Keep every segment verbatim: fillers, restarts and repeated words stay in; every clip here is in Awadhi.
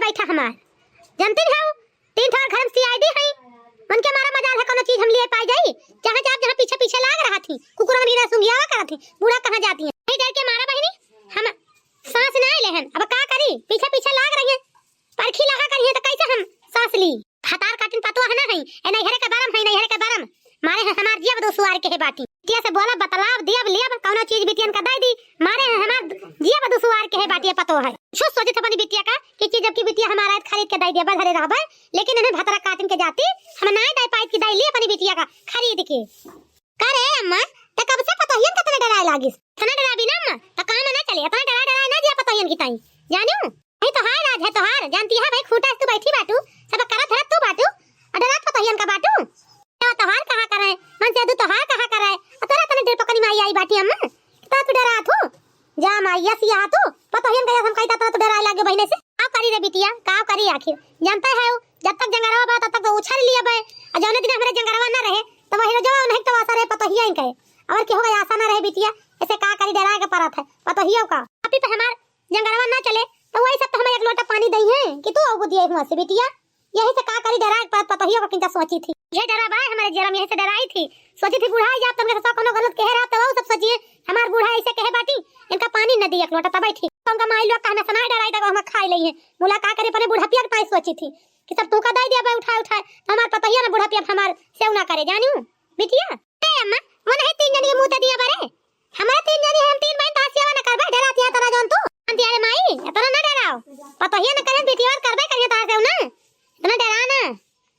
बैठा हमार। जानती हो, तीन ठो घर में C I D है, उनके मारा मजाल है, कोनो चीज हम लिए पाई जाई। जहाँ जाब, जहाँ पीछे पीछे लाग रहा थी, कुकुर मन की तरह सुंगियावा करत थी, बूढ़ा कहाँ जाती हैं। नहीं डर के मारा बहिनी, हम सांस ना लेहन। अब का करी, पीछे पीछे लाग रही है, परखी लगा करी है तो कैसे हम सांस ली? भतार काटिन पतोह ना है, ए नैहरे के बरम है, नैहरे के बरम। मारे हैं हमार जियब दुसवार के है बाटी। बिटिया से बोला बतलाव दियब लियब, कौनो चीज बिटियन का दे दी। मारे हैं हमार जियब दुसवार के है बाटी, ये पतोह है। छो सोचित अपनी बिटिया का कि चीज जबकि बिटिया हमारा खरीद के दे दिया, बधरे रहबे, लेकिन इन्हें भतरा काटिन के जाती, हम नाय दे पाइत कि दे ली अपनी बिटिया का खरीद के। का रे अम्मा, त कब से पतोहियन का तने डराए लागिस? तने डराबी ना अम्मा, त काम ना चले, तने डराए डराए ना जिया पतोहियन की ताई। जानियो? नहीं तोहार राज है तोहार, जानती है भाई, खूंटा से तू बैठी बाटू, सब करत धरत तू बाटू, और डरात पतोहियन का बाटू। तो तोहार कहा करे, मन से दू तोहार कहा करे, और तोरा तने डर पकनी माई आई बाटी अम्मा, तो तू डरात हो? जा माई, यस या तू, पतोहियन का यस हम कहिता तो तू डराए लागे बहिने से। का करी रे बिटिया, का करी आखिर? जानते है, जब तक जंगरवा बा, तब तक तो उछल लिया बे। आ जौने दिन हमरे जंगरवा ना रहे, तो वही रोजवा नहीं तो आशा रहे पतोहिया इनके। और केहू का आशा ना रहे बिटिया, ऐसे का करी, डराए के परत है पतोहियो का। अभी पे हमार जंगरवा ना चले, तो वही सब तो हमें एक लोटा पानी दई है कि तू अउगु दिए हुआ से बिटिया। यही से का करी, डराए के परत पतोहियो का किंता सोची थी। ये डरा बा हमारे जरम, यही से डराई थी। सोची थी बूढ़ा जाब, तुमके साथ कोनो गलत कहे रहा, तो वो सब सोचिए, हमार बूढ़ा ऐसे कहे बाटी, इनका पानी न दी एक लोटा, तब बैठी। तो उनका माई लोग कहना सुनाए डराई, तक हम खाई लई है। मुलाकात करे अपने बुढ़ापिया के ताई सोची थी कि सब तू का दे दिया बे उठाए उठाए, तो हमार पतोहिया ना बुढ़ापिया हमार सेव ना करे, जानियो बिटिया। ए अम्मा, वो नहीं तीन जनी के मुंह ते दिया बरे, हमारे तीन जनी हम तीन बहन तार सेवा ना करबे, डराती है तना जौन तू। अंतिया रे माई, इतना ना डराओ, पतोहिया ना करे बिटिया करबे करिए तार सेव ना, इतना डरा ना,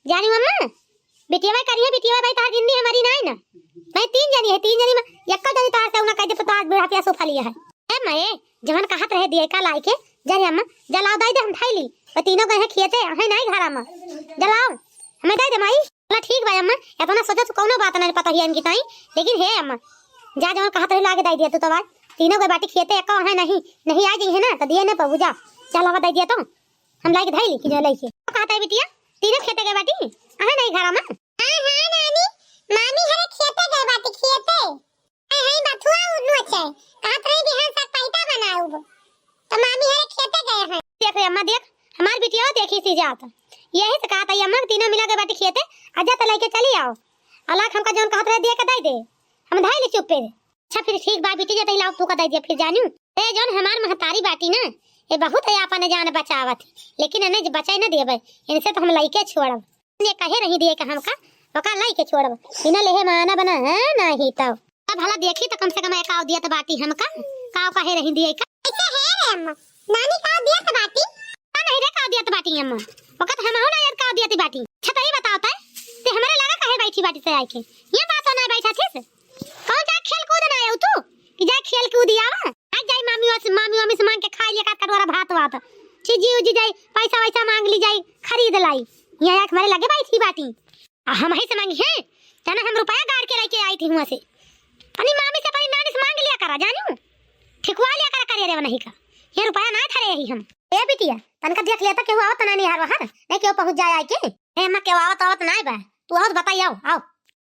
जानियो अम्मा। बिटिया करिए, बिटिया भाई तार जिंदगी हमारी ना है ना, भाई तीन जनी है, तीन जनी में यक्का जनी तार सेव ना कह दे, तो आज बुढ़ापिया सोफा लिया है। ए माए, जवन कहत रहे दिए का लाई के, जा रे अम्मा, जा लाओ दाई दे हम खाई ली। वो तीनों गए हैं खेते, हैं नहीं घरा में। जा लाओ, हमें दाई दे माई। बोला ठीक बा अम्मा, इतना सोचा तू कौनो बात नहीं पता ही इनकी ताई, लेकिन हे अम्मा, जा जवन कहत रहे लागे दाई दिया तू तो आज। तीनों गए बाटी खेते, एक्का है नहीं, नहीं आ जाई है ना, तो दिए ना पबू जा। जा लावा दाई दिया तो, हम लाइके धाई ली कि जो लइके। कहत है बिटिया, तीनों खेते गए बाटी, अहे नहीं घरा में। हाँ, हाँ नानी, मामी हरे खेते गए बाटी, खेते। हाय, हाय, बथुआ उन्नु अच्छे। कहत रही बिहान साग पाइटा बनाउब। तो मामी हरे खेते गए हैं। देख रे अम्मा, देख, हमार बिटिया देखी सी जात। यही से कहत है अम्मा, तीनों मिला के बाटी खेते, आजा तो लइके चली आओ। अलाक हमका जौन कहत रहे, दिए के दे दे। हम धाई ले चुप्पे। अच्छा फिर ठीक बा बिटिया, जतई लाओ तू का दे दिया फिर जानियो। ए जौन हमार महतारी बाटी ना, ये बहुत है आपन जान बचावत, लेकिन इन्हें जे बचाई ना देबे, इनसे तो हम लइके छोड़ब। ये कहे रही दिए का हमका, ओका लइके छोड़ब। इन्हें लेहे माना बना है, नहीं तो। अब भला देखी तो कम से कम एक आव दिया तो बाटी हमका, काव कहे रही दिए का। ऐसे है रे अम्मा, नानी काव दिया तो बाटी? का नहीं रे, काव दिया तो बाटी अम्मा? ओका तो हम हो ना यार काव दिया तो बाटी। अच्छा तो ये बताओ तय, ते हमारे लगा कहे बैठी बाटी से आइके? ये बात तो नहीं बैठा थी से? कौन जा खेल कूद ना आयो तू कि जा खेल कूद आवा? आ जाई मामी वास-, मामी, मामी से मांग के खाई लिया का कटोरा भात वात। चिजी उजी जाई, पैसा वैसा मांग ली जाई, खरीद लाई। यहाँ आँख मारे लगे बैठी बाटी। आ हम ही से मांगी है, जाना हम रुपया गाड़ के लेके आई थी हुआ से। अपनी मामी से, अपनी नानी से मांग लिया करा, जानियो। ठिकवा लिया करा, करिए रे नहीं का। ये रुपया ना धरे ही हम। ए बिटिया, तनका देख लिया तो केहू आवत ना निहार वहार, नहीं केहू पहुँच जाए आइके। ए अम्मा, केहू आवत आवत ना बा, तू आवत बताई, आओ, आओ।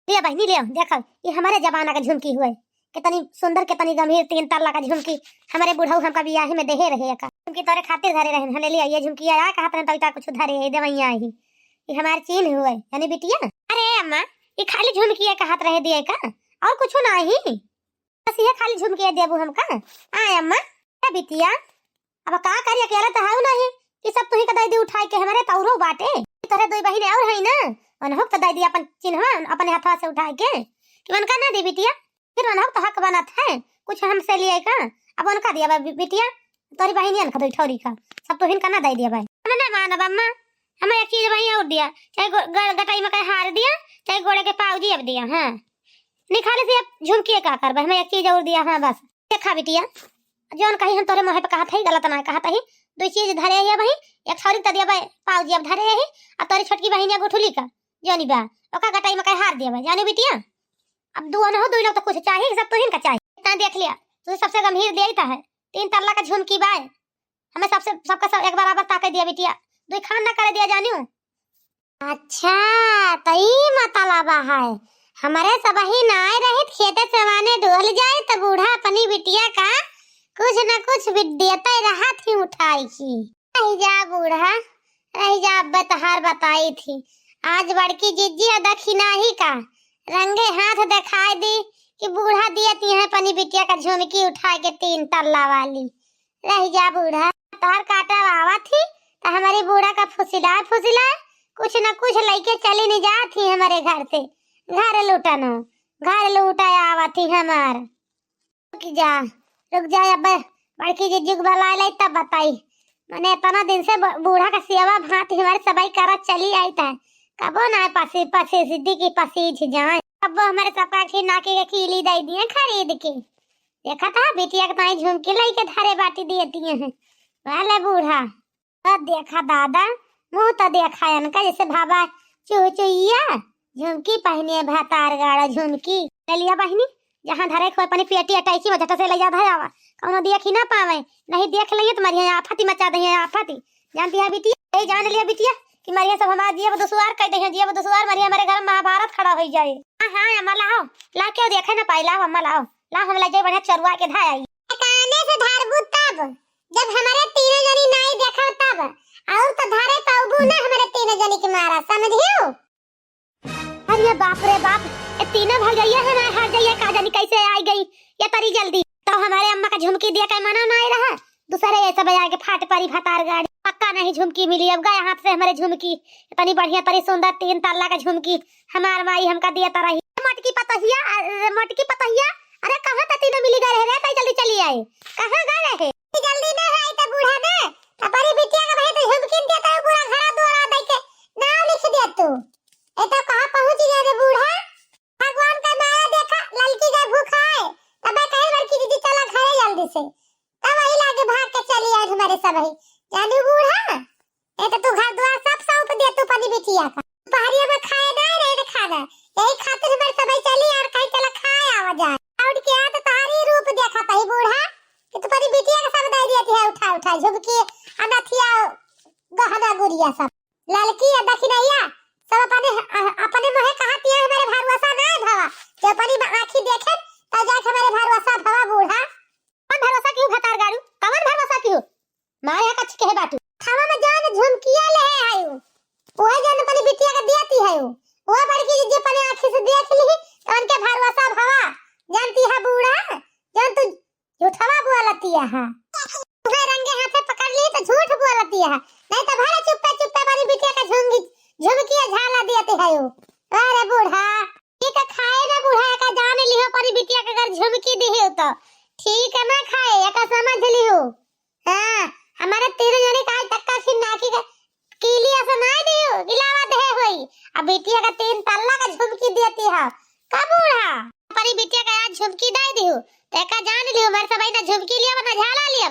ले बहिनी, ले, देखो, ये हमारे जमाना का झुमकी हुए। कितनी सुंदर, कितनी गंभीर, तीन तल्ला का झुमकी। हमारे बुढ़ऊ हमका बियाहे में देहे रहे का। झुमकी तोरे खातिर धरे रहे, हने लिया, ये झुमकी आया, कहा तने तोता कुछ धरे है, देवैया ही। ये हमारे चीन हुए, यानी बिटिया। अरे अम्मा, ये खाली झुमकी है, कहत रहे दिए का, और कुछ ना ही। बस ये खाली झुमकी देबू हमका। आए अम्मा, ए बिटिया, अब का करी, अकेला तो है नहीं कि सब तुही का दे दी उठाई के, हमारे तो औरो बाटे। तोरे दो बहिन और है ना, उन्हों का तो दे दी अपन चिन्हवा अपने हाथवा से उठाई के, कि उनका ना दे बिटिया, फिर उन्हों का तो हक बनत है कुछ हमसे लिए का। अब उनका दिया बा बि-, बिटिया, तोरी बहिनियन का दो ठौरी का, सब तुहिन का ना दे दिया भाई। हम ना मानब अम्मा, हमें एक चीज वही और दिया, चाहे गो-, ग-, गटाई में कहीं हार दिया, चाहे गोड़े के पाउजी अब दिया। हाँ, निकाले से अब झुमकिए का करबे, हमें एक चीज और दिया। हाँ बस। देखा बिटिया, जौन कही हम तोरे मुँह पे कहत हई, गलत ना कहत हई। दो चीज धरे हई भाई, एक छौरी त देबे पाउजी अब धरे हई, आ तोरी छोटकी बहिनिया गुठुली का जौनी बा, ओका गटाई में कहीं हार देबे, जानी बिटिया। अब दो न हो, दो लोग तो कुछ चाहिए, सब तुहिन का चाहिए। इतना देख लिया, तुझे सबसे गंभीर देइत है, तीन तल्ला का झुमकी बाय, हमें सबसे, सबका सब एक बराबर ताके दिया बिटिया, दो खान ना करे दिया जानियो। अच्छा, त ई मतलब है, हमरे सबही नाय रहित खेते से माने डोल जाए त बूढ़ा अपनी बिटिया का कुछ न कुछ बिद्यते रहत ही उठाई की। रहि जा बूढ़ा, रहि जा, अब्बे तहार बताई थी। आज बड़की जिज्जी अउ दखिनाही का रंगे हाथ देखाइ दी कि बूढ़ा दियत हैं अपनी बिटिया का झुमकी उठाइ के तीन तल्ला वाली। रहि जा बूढ़ा, तहार काटा आवत ही त हमरी बूढ़ा का फुसिलाए फुसिलाए कुछ न कुछ लइके चली नहीं जात ही हमरे घर से। घर लूटनो, घर लूटा आवत ही हमार। रुक जा, रुक जा, अब बड़की जिज्जी के बुलाइ लई तब बताई। मने इतना दिन से ब-, बूढ़ा का सेवा भांति हमरे सबही करत चली आइत है, कबो ना पसी-, पसीज दी कि पसीज जाए। अब हमरे सबका खी-, नाकी के कीली दइ दिए खरीद के। देखत ह, बिटिया के ताई झुमकी लइके धरे बाटी दिए दिए हैं। वाले बूढ़ा। त देखा दादा, मुँह त देखा इनका जइसे भावा चुहचुहिया, झुमकी पहिने भतार गाड़ा झुमकी। ले लिया बहिनी, जहाँ धरे खोए अपनी पेटी अटैची में झट से ले जा धरे आवा, कउनो देखि ना पावे, नहीं देख लइहे त मरिहे आफती मचा दइहे आफती। जानती है बिटिया, यही जान लिया बिटिया कि मरिहे सब हमार जियब दुसवार कइ दइहे, जियब दुसवार मरिहे हमरे घर में महाभारत खड़ा होइ जाए। हाँ, हाँ, अम्मा लाओ, ला के देखे ना पाई, लाओ अम्मा लाओ, लाओ हम ले जाई बढ़िया चरुआ के धाय आई। काने से धारबू तब, जब हमरे तीनों जनी नाई देखब तब, अउर त धरे पउबू ना हमरे तीनों जनी के मारा, समझियो? अरे बाप रे बाप, ए तीनों भगइया हमार हार जइया, का जानी कइसे आइ गई ये तरी जल्दी। तउ हमरे अम्मा का झुमकी दिया के मना नाई रहा, दुसरे ये सब आके फाट परी भतार गाड़ी। पक्का नहीं झुमकी मिली अब, गया हाथ से हमरे झुमकी, इतनी बढ़िया तरी सुंदर तीन तल्ला का झुमकी हमार माई हमका दिया तरही। मोटकी पतहिया, अरे मोटकी पतहिया, अरे कहाँ त तीनों मिली गए रहे रे, तई जल्दी चली आए, कहाँ गए रहे? जल्दी ना है त बूढ़ा ना, अपनी बिटिया के भाई तो झुमकिन दे तो पूरा घरा दुआरा दे के नाम लिख दे तू। ए तो कहाँ पहुँच गया रे बूढ़ा? भगवान का माया देखा, ललकी का भूखा है, तब कहे बड़की दीदी चला घरे जल्दी से, तब वही लागे भाग के चली आए हमारे सब ही। जानू बूढ़ा, ए तो तू घर द्वार सब सौंप दे तू अपनी बिटिया का। दुपहरिया में खाए ना रहे रे खाना, यही खातिर हमारे सब ही चली और कहीं चला खाए आवा जाए। लौट के आ तो तारी रूप देखा तही बूढ़ा कि तू अपनी बिटिया का सब दे दिया है उठा उठा, झुमकी, अनथिया, गहना गुरिया सब। ललकी या दखिनैया सब अपने, अ-, अपने मुँहे कहत है, हमारे भरोसा ना भवा। जो अपनी आँखी देखे, तब जाके हमारे भरोसा भवा बूढ़ा। कौन भरोसा की हूँ भतार गाड़ू? कौन भरोसा की हूँ? मारे यहाँ कच्ची कहे बाटू। खावा में जान झुमकिया ले है आयु। वही जान अपनी बिटिया के दियती है वो। वो बड़की जिज्जी अपने आँखी से देख ली, तो उनके भरोसा भवा। जानती है बूढ़ा, जान तू झूठवा बोलतिया है। तुहे रंगे हाथे पकड़ ली तो झूठ बोलतिया है, नहीं तो भले चुप्पे चुप्पे बड़ी बिटिया का झुमकी, झुमकिया झाला दियते है वो। अरे बूढ़ा, ठीक है खाए ना बूढ़ा, एका जान लिहो अपनी बिटिया के अगर झुमकी दिहो तो ठीक है ना खाए, एका समझ लिहो। हाँ, हमारे तीन जने का आज तक का फिर नाकी का कीली ऐसा नाई दियो, गिलावा दे होई। अब बिटिया का तीन तल्ला का झुमकी देती है। का बूढ़ा? अपनी बिटिया का आज झुमकी दे दियो। तो एका जान लियो, हमारे सबई ना झुमकी लिया ना झाला लिया।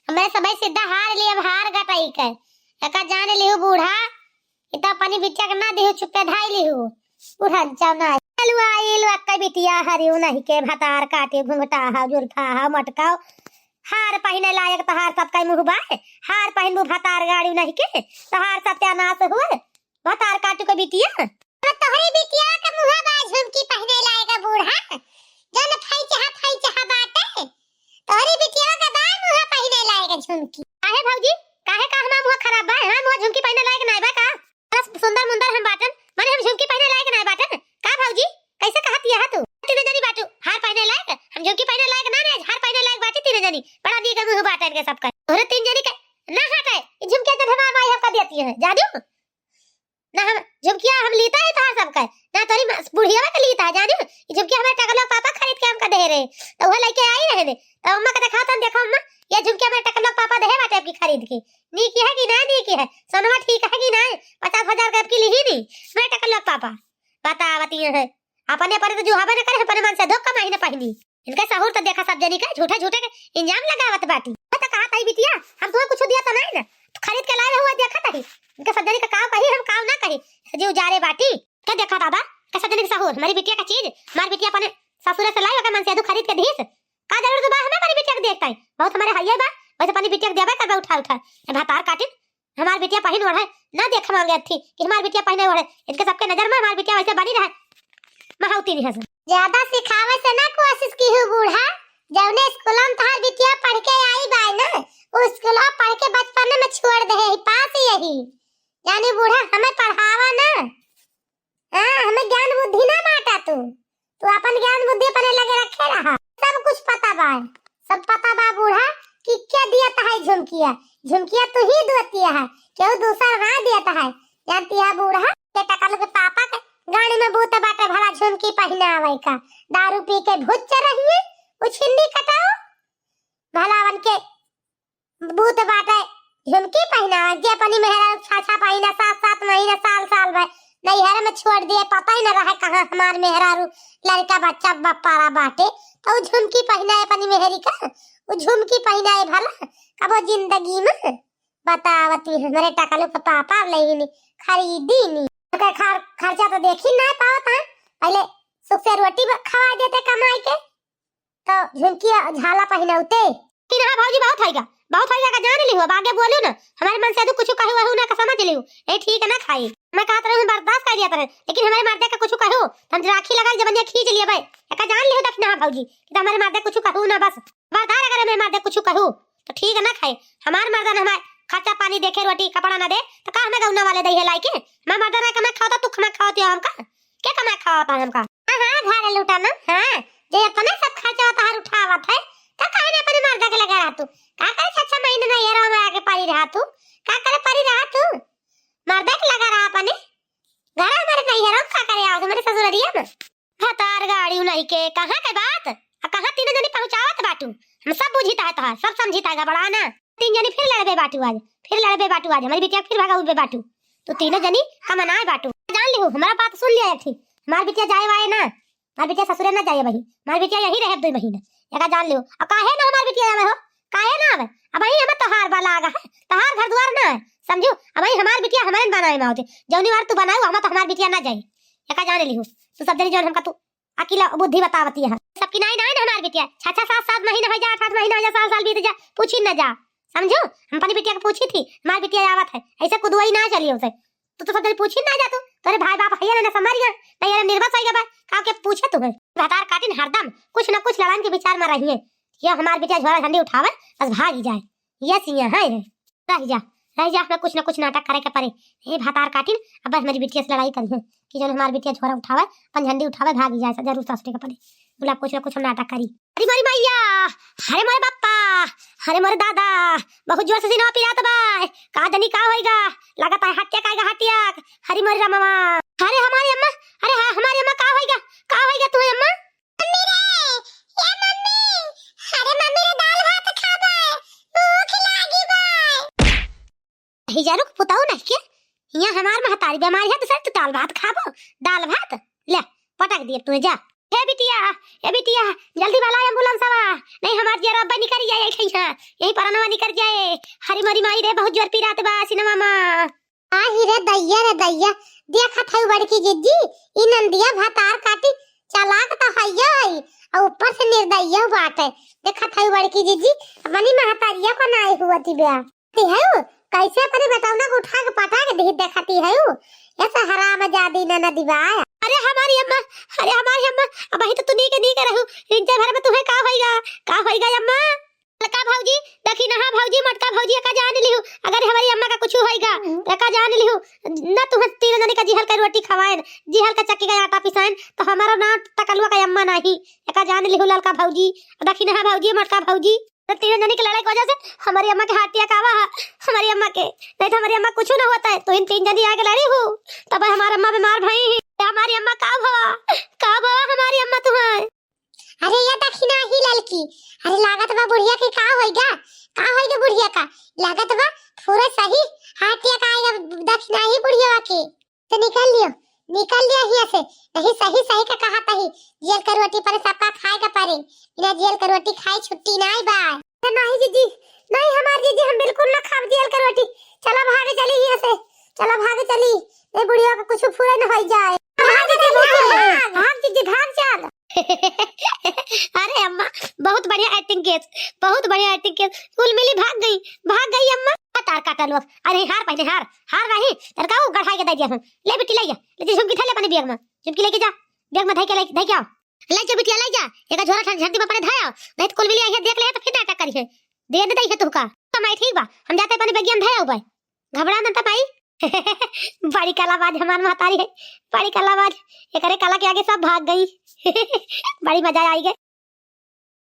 हमारे सबई सीधा हार लिया, हार गटाई के। एका जान लियो बूढ़ा, कि तो अपनी बिटिया के ना दियो, चुप्पे धाई लियो। बूढ़ा जाओ ना। चलुआ, ये लो अक्का बिटिया हरियो नहीं के भतार काटे घुंघटा हा, जुल्फा हा, मटकाओ। हार पहिने लायक तहार सबका मुँह बाय, हार पहिनबू भतार गाड़ू नहीं के, तहार सत्यानाश हुए, भतार काटू के बिटिया। तो तोहरी बिटिया के मुँह बा झुमकी पहिने लायक बूढ़ा, जन फैचहा फैचहा बाटे, तोहरी बिटिया के बा मुँह पहिने लायक झुमकी। काहे भौजी, काहे का हमार मुँह खराब बा? हमार मुँह झुमकी पहिने लायक नाय बा का? बस सुंदर मुंदर हम बाटन, माने हम झुमकी पहिने लायक नाय बाटन का भौजी? कैसे कहत यह तू? तीन जनी बाटू हार पहिने लायक, हम झुमकी पहिने लायक ना, आज हार पहिने लायक बाटी तीन जनी। बड़ा नीक मुँह बाटन के सबका। तोहरे तीन जनी के ना हटे, ई झुमकिया जब हमार माई हमका देती है, जानू? ना हम झुमकिया हम लीता है तोहार सबका, ना तोरी मा-, बुढ़िया के लीता है, जानू? ई झुमकिया हमारे टकलो पापा खरीद के हमका दे रहे, तो वह लेके आई रहे ने, तो अम्मा के दिखाओ तन, देखो अम्मा, ये झुमकिया हमारे टकलो पापा दे बाटे आपकी खरीद के, नीक है कि ना नीक है, सोनवा ठीक है कि ना, पचास हजार के आपकी लिही नी, हमारे टकलो पापा। बतावत ये है, अपने, अपने तो जुहाबे न करे, अपने मन से धोखा माही न पहिनी। इनका सहूर तो देखा सब जनी का, झूठे, झूठे के इल्जाम लगावत बाटी। वो तो कहा ताई बिटिया, हम तुम्हें कुछ दिया तो नहीं ना, तू खरीद के लाए हुआ देखा ताही। इनका सब जनी का काव कही, हम काव ना कही, सजी उजारे बाटी। का देखा दादा, का सब जनी के सहूर, हमारी बिटिया का चीज, हमारी बिटिया अपने ससुरे से लाई, ओकर मन से तू खरीद के दीस। का जरूरत बा हमें हमारी बिटिया के देखता है? बहुत हमारे हइये बा, वैसे अपनी बिटिया के देबे करबे उठा, उठा। ए भतार काटिन, हमार बिटिया पहिन ओढ़े, ना देख मांगे अथी कि हमार बिटिया पहिने ओढ़े। इनके सबके नजर में हमार बिटिया वैसे बनी रहे, महाउती नहीं हसन। ज्यादा सिखावे से ना कोशिश की हूँ बूढ़ा, जौने स्कूल में तोहार बिटिया पढ़ के आई बाय ना, उ स्कूल पढ़ के बचपन में छोड़ दे है, पास यही। यानी बूढ़ा हमें पढ़ावा ना। हाँ, हमें ज्ञान बुद्धि ना बांटा तू। तू अपन ज्ञान बुद्धि अपने लगे रखे रहा। सब कुछ पता बा, सब पता बा बूढ़ा कि के दियत है झुमकिया। झुमकिया तू ही दियत है, केहू दूसर ना दियत है। जानती है बूढ़ा, के टकलू के पापा के गाड़ी में बूत बाटे भला झुमकी पहिनावे का। दारू पी के भुच्च रही है, उ छिन्नी कटाऊ। भला उनके बूत बाटे झुमकी पहिनावे, जे अपनी मेहरा छा छा पहिना, सात सात महीना, साल साल भर नैहर में छोड़ दिए, पता ही न रहे कहाँ हमार मेहरारू लड़का बच्चा ब-, पारा बाटे, तो उ झुमकी पहिनाए अपनी मेहरी का, उ झुमकी पहिनाए भला कबो जिंदगी में। बतावती हमरे टकलू के पापा लेहिनी खरीदी नी। ओकर खर-, खर्चा तो देखी ना पावत है, पहले सुख से रोटी ब-, खवा देते कमाई के, तो झुमकी झाला पहिनौते। कि ना भौजी, बहुत होइगा, बहुत होइगा का जान लिहु, अब आगे बोलू ना, हमारे मन से तू कुछ कहू वहू ना का समझ लिहु, ए ठीक ना खाई। मैं कहत रहूं बर्दाश्त कर लिया तरह, लेकिन हमारे मर्दे का कुछ कहू तो हम राखी लगा जबनिया खींच लिए भाई। एका जान लिहु दखिना भौजी कि तो हमारे मर्दे कुछ कहू ना, बस खबरदार अगर हमारे मर्दे कुछ कहू तो ठीक ना खाए। हमार मर्दन हमार खर्चा पानी देखे, रोटी कपड़ा ना दे तो का हमें गौना वाले दई है लाई के? हमार मर्दन ना कमा खाओ तो तू कमा खाओ तो हमका के कमा खाओ तो हमका? हाँ, हाँ, घर लूटा ना, हाँ, जे अपने सब खर्चा तहार उठावत है, तो काहे ना अपने मर्दा के लगा रहा तू? का करे छह छह महीने नैहर में आके पड़ी रहा तू? का करे पड़ी रहा तू? मर्दा के लगा रहा अपने, घर हमारे नैहर का करे आओ तुम्हारे ससुररिया में? भतार गाड़ी नहीं के, कहाँ के बात? आ कहाँ तीनों जनी पहुँचावत बाटू? हम सब बुझित है तोहार, सब समझित है, घबरा ना। तीन जनी फिर लड़बे बाटू आज, फिर लड़बे बाटू आज, हमारी बिटिया फिर भगाउबे बाटू। तू तीनों जनी कमनाए बाटू। जान लिहू, हमारा बात सुन लिया एक ठी। हमार बिटिया जाए वाए ना, हमार बिटिया ससुरे ना जाए वही, हमार बिटिया यही रहे दुई महीना। एका जान लिहू, अब काहे ना हमार बिटिया आवे हो, काहे ना आवे? अब वही हमें तोहार बा लागा है, तोहार घर दुआर ना है, समझू? अब वही हमार बिटिया हमारे बनाए में होते, जौनी बार तू बनाऊ, हम तो हमार बिटिया ना जाए। एका जान लिहू, तू सब जनी जौन हमका तू अकिला बुद्धि बतावती है। सबकी नाई नाई ना हमार बिटिया, छह छह सात सात महीना हो जा, आठ आठ महीना हो जा, साल साल बीत जा, पूछी न जा, समझू? हम अपनी बिटिया के पूछी थी, हमार बिटिया आवत है, ऐसे कुदुआई ना चली उसे। तू तो सब जनी पूछी ना जा तू, तोरे भाई बाप है ना, ना समझ गया, ना ये निर्बस हो गया भाई, का के पूछे तू है? भतार काटिन हरदम कुछ ना कुछ लड़ाई के विचार में रही है। ये हमार बिटिया झोरा झंडी उठावे, बस भाग ही जाए। ये सिया है रे। रह जा, रह जा, हमें कुछ ना कुछ नाटक करे के पड़े। हे भतार काटिन, अब हमारी बिटिया से लड़ाई करी है कि जौन हमार बिटिया झोरा उठावे, अपन झंडी उठावे, भागी जाए, जरूर सासुरे के पड़े। बोला कुछ ना कुछ हम नाटक करी। अरे मोरी मैया, अरे मोरे बाप्पा, अरे मोरे दादा, बहुत जोर से सीना पिरात बा। का जनी का होइगा? लागत है हटिया काएगा हटिया। हरी मोरी रामवा। अरे हमारी अम्मा, अरे हाँ, हमारी अम्मा का होइगा? का होइगा तू अम्मा? मम्मी रे, ए मम्मी, अरे मम्मी रे, दाल भात खाबे, भूख लागी बा। ही जानो के पुताऊ नहीं के, हियां हमार महतारी बीमार है, दूसरा तू दाल भात खाबो, दाल भात, ले, पटक दिए तू, जा। हे बिटिया, ए बिटिया, जल्दी वाला एम्बुलेंस आवा, नहीं हमार जियरा अब्बा निकल जाए, यही खइहा, यही परनवा निकल जाए। हरी मरी माई रे, बहुत जोर पिरात बा, सिनेमा मा। आही रे दैया रे दैया, देखत हऊ बड़की जिज्जी, ई नंदिया भतार काटी चालाक त हइया हई, आ ऊपर से निर्दयिया बाटे। देखत हऊ बड़की जिज्जी, अपनी महतारिया को नाई हुआ दिव्या। ती हऊ, कैसे अपने बेटौना को उठा के पटा के दी देखती हऊ, ऐसे हराम जादी ननदी बा। अरे हमारी अम्मा, अरे हमारी अम्मा, अब ही तो तू नीक नीक रहू, रिंचे भर में तुम्हें का होइगा, का होइगा अम्मा? बड़का भौजी, दखिनहा भौजी, मोटका भौजी, एका जान लिहू, अगर हमारी अम्मा का कुछ होइगा, तो एका जान लिहू, न तुहे तीन जने का जिहल का रोटी खवाएन, जिहल का चक्की का आटा पिसाएन, तो हमारा ना टकलुआ का अम्मा नाही। एका जान लिहू ललका भौजी, दखिनहा भौजी, मोटका भौजी, तो तीन जने की लड़ाई की वजह से हमारी अम्मा के हार्ट अटैक आवा है, हमारी अम्मा के, नहीं तो हमारी अम्मा कुछ ना होता है, तो इन तीन जने आके लड़ी हूँ, तब हमारा अम्मा बीमार भई ही, हमारी अम्मा का भवा, का भवा हमारी अम्मा तुम्हें? अरे ये दखिनही ललकी, अरे लागत बा बुढ़िया के का होइगा, का होइगा बुढ़िया का? लागत बा पूरा सही हार्ट अटैक आइगा दखिनही बुढ़िया के। तो निकल लियो, निकल लियो हिया से, नहीं सही सही का कहा तही, जेल का रोटी पर सबका खाए का पड़े, बिना जेल का रोटी खाए छुट्टी नाई बा। अरे नहीं जीजी, नहीं हमार जीजी, हम बिल्कुल ना खाब जेल का रोटी। चला भागे चली हिया से, चला भागे चली, ए बुढ़िया का कुछ फुरे न होई जाए। भाग जीजी, भाग, भाग जीजी, भाग चल। अरे अम्मा, बहुत बढ़िया एक्टिंग किए, बहुत बढ़िया एक्टिंग किए। कुल मिली भाग गई, भाग गई अम्मा। तार काटा लोग। अरे हार पहने हार, हार रही, तेरे का वो गढ़ाई के दे दिया हम। ले बिट्टी ले जा, ले जा झुमकी धर ले अपने बैग में, झुमकी लेके जा, बैग में धर के ले, धर के आओ। लाई जा बिटिया, लाई जा, एका झोरा झंडी में अपने धराओ, नहीं तो कुल मिली आई है, देख ले तो फिर नाटक करी है, दे दे दई है तुहका। तो माई ठीक बा, हम जाते अपने बगिया में धराओ भाई, घबरा मत माई। बड़ी कलाबाज हमार महतारी है, बड़ी कलाबाज, एकरे कला के आगे सब भाग गई। बड़ी मजा आई गई।